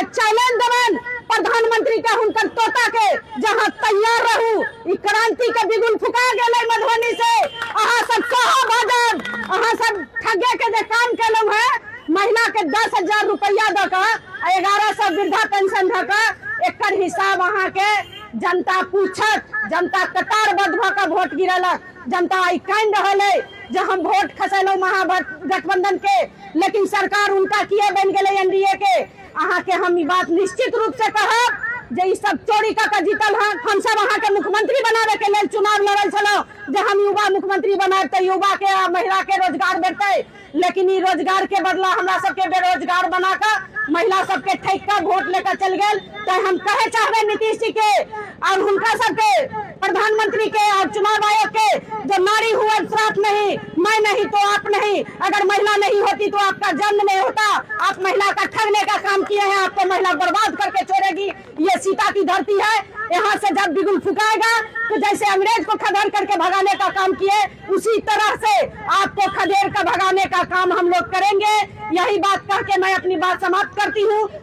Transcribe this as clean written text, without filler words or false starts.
अहाँके चैलेंज देबनि प्रधानमंत्री के, हुनकर तोता के, जहाँ तैयार रहू। ई क्रांति के बिगुल फुका गेलै मधुबनी से। अहाँ सब कहाँ भजब? अहाँ सब ठगे के जे काम केलहुँ हैं, महिला के 10,000 रुपया दऽ कऽ, 1100 वृद्धा पेंशन दऽ कऽ, एकर हिसाब अहाँके जनता पूछत। जनता कतारबद्ध भऽ कऽ वोट गिरेलक। जनता आइ कानि रहल अइ जे हम वोट खसेलहुँ महागठबंधन के, लेकिन सरकार उनका किए बनि गेलै एनडीए के। अहाँके हम ई बात निश्चित रूप से कहब जे ई सब चोरी कऽ के जीतल हँ। हमसब अहाँके मुख्यमंत्री बनाबे के लेल चुनाव लड़ल छलहुँ जे हम युवा मुख्यमंत्री बनायब तऽ युवा के आ महिला के रोजगार भेटतै, लेकिन ई रोजगार के बदला हमरा सबके बेरोजगार बना कऽ, महिला सबके ठकि कऽ वोट लेकर चल गेल। तऽ हम कहे चाहबै नीतीश जी के और हुनका सबके, प्रधानमंत्री के और चुनाव आयोग के, जो नारी हुआ श्राप नहीं, मैं नहीं तो आप नहीं। अगर महिला नहीं होती तो आपका जन्म नहीं होता। आप महिला का ठगने का काम किए हैं, आपको महिला बर्बाद करके छोड़ेगी। ये सीता की धरती है, यहाँ से जब बिगुल फुकाएगा तो जैसे अंग्रेज को खदेड़ करके भगाने का काम किए, उसी तरह से आपको खदेड़ कर भगाने का काम हम लोग करेंगे। यही बात कह के मैं अपनी बात समाप्त करती हूँ।